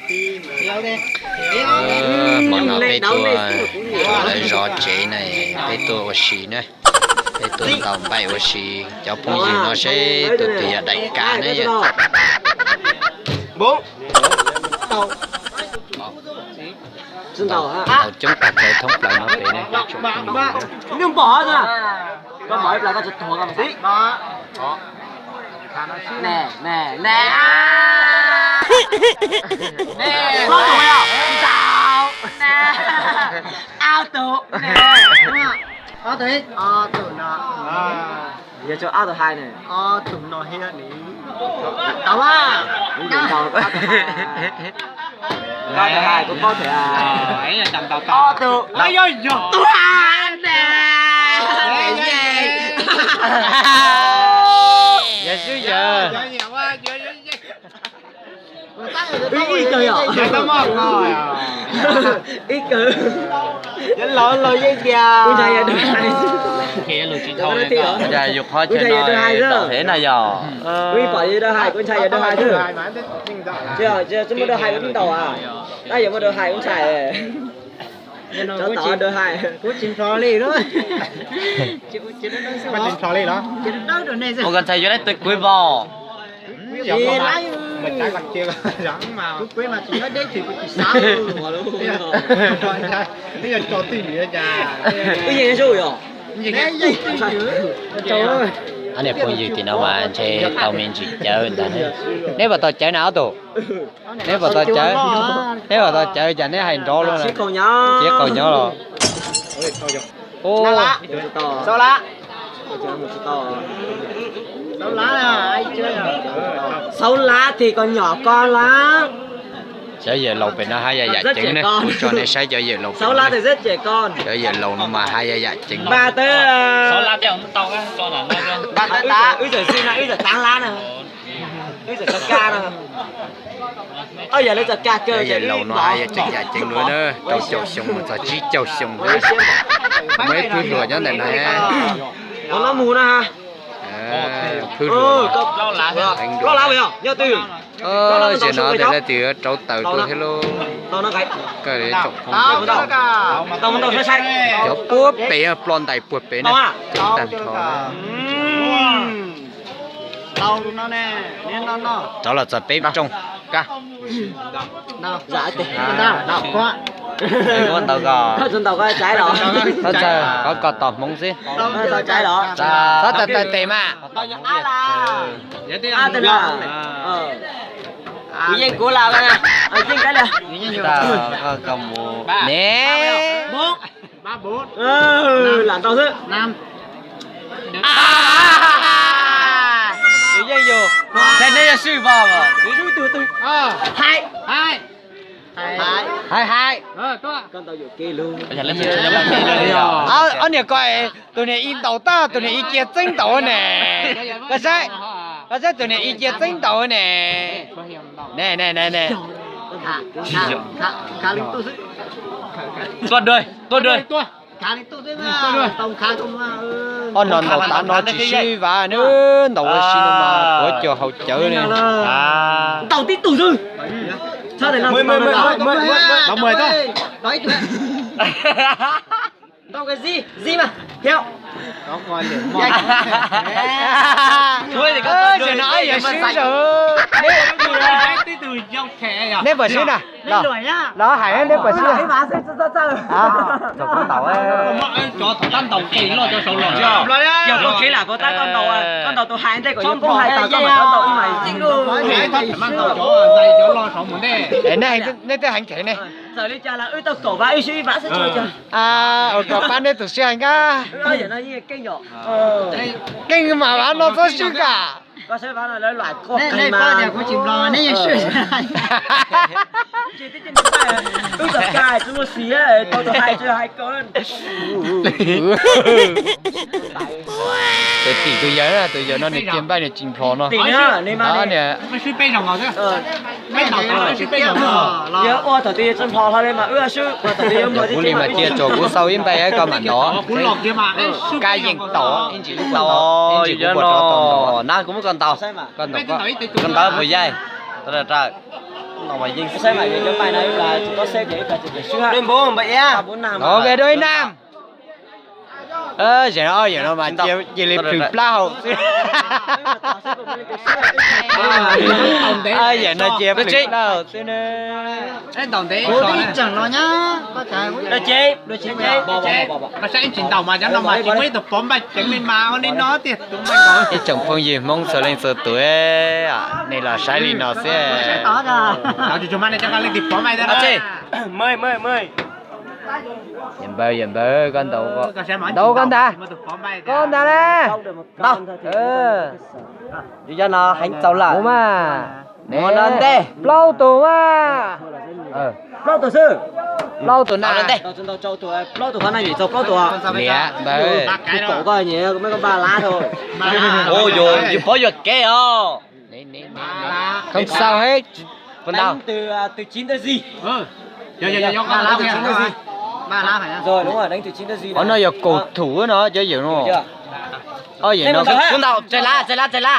Hmo no peb tuaj lawv zov tsev na, peb tuaj ua si na, peb tuaj ntaus npaim ua si. Cov phooj ywg no seb tus twg yog daim kav na yom. Ntaus coob tag txawv thoob plaws no pem ne. Ob tug, ob tug, ob tug no. Yog tso ob tug hais ne. Ob tug no thiab ni. Tau a. Kuv ntaus ob tug hais. Ob tug hais kuv paub thiab. Ob tug, yog tus hais ne. Yog xwb yog. Ib kawg. Ib kawg. Los los yeej tiag. Kuv ntshai yog dawg hais. Yus qhov chaw no tau hev na yog. Kuv pom yog dawg hais, kuv ntshai yog dawg hais thiab. Tsis muaj dawg hais kuv tsis ntaus a. Tab yog muaj dawg hais kuv ntshai. Tsov tom dawg hais. Kuv tsis nplho li los. Ua koj ntshai yuav lab tw kuv vos. Ab niam phooj ywg tim no mas ntshe tau me ntsis cawv ntag ne. Neb puas tau cawv na ob tug? Neb puas tau cawv? Neb puas tau cawv cas neb hais nrov luaj na? Tsis qaug nyob los? Xaub lab, xaub lab thiaj koj nyom koj lab. Cov yawm laus pem no haj yam yam ceev ne, kuv tso nej saib cov yawm laus pem no. Cov yawm laus no mas haj yam yam ceev. Npaj tawb, npaj tawb tas, wb txawm xwb na, wb txawm tav lab na, wb txawm txog kab na. Ob yam lawv txawm kab kawg. Cov yawm laus no haj yam tseem yam ceev luaj na, rau caum xyoo mus txog tsib caug xyoo. Muaj ib phwb hluas nyob ntawm no. Ua no mus na. Phwb hluas. Plaub lab yog nyob twg? Ces no tes leej twg yuav rauv taws rau thiab lauj. Koj tsoom phooj ywg, cov puag pem, ploj ntais puag pem na, tag nrho. Rov los txog peb rooj. Kuv ntaus koj, txhob txawj, kov koj tos hmoov xwb. Txhob txawj tawm tes mas. Kuv yeej kuv lawm, yeej kab liam. Ne, lam ntau xwb. Yeej yog, neb yog swj vog. Hais, hais, hais. Ob niam ko, tus niam i ntaus tag, tus niam i cia txeeb ntaus ne. Koj saib, koj saib tus niam i cia txeeb ntaus ne. Ne ne ne ne. Tuaj dawg, tuaj dawg. Ob no ntaus tav no tsis sib vam na, ntaus ua si no mas kuv cov haus cawv ne. Ntaus tib tug xwb. Ntaus ka zib, zib mas thiab. Neb puas swb na? Los hais neb puas swb? Thaum koj ntaus, neb twb heev khev ne. Ua koj pab neb tus sij hawm nka. Keej mas vam no txhob swb kam. Tus tim tus yawg na, tus yawg no nws cia npaij nws tsis nplhos no. Kuv li mas cia tsuas kuv xaus ib npaij koj mam ntaus. Kab yeej tau ib ntsis lub tau, ib ntsis kuv puas rov tau ntaus na, kuv muab koj ntaus. Koj ntaus, koj ntaus puas yaij? Tau raws. Saib mas yog cov paib no ib plag tsis tau seb ces ib plag tsis tau swb ha. Đôi bốn bảy a. Ba bốn năm. Ok, đôi năm. Zaum no, zaum no mas cia li plhws plaub hau xwb. Zaum no cia plhws plaub hau xwb na. Đôi chín. Đôi chín, đôi chín. Koj saib ib tsis ntaus mas cov no mas tsis muaj ib tug pov npaij ceev li mas ua li no tiag. Ib tsoom phooj ywg Hmoob txhua leej txhua tus, nej los saib li no xwb. Mười, mười, mười. Yawm Npawg, Yawm Npawg, koj ntaus, ntaus koj ntag. Koj ntag le. Mus mas. Plaub tus mas. Plaub tus xwb. Plaub tus na. Liam Npawg. Yus paub yuam kev os. Không sao hết. Qhov no yog cầu thủ no, cov yawm no. Ob yawm no. Kuv ntaus, tseg lab, tseg lab, tseg lab.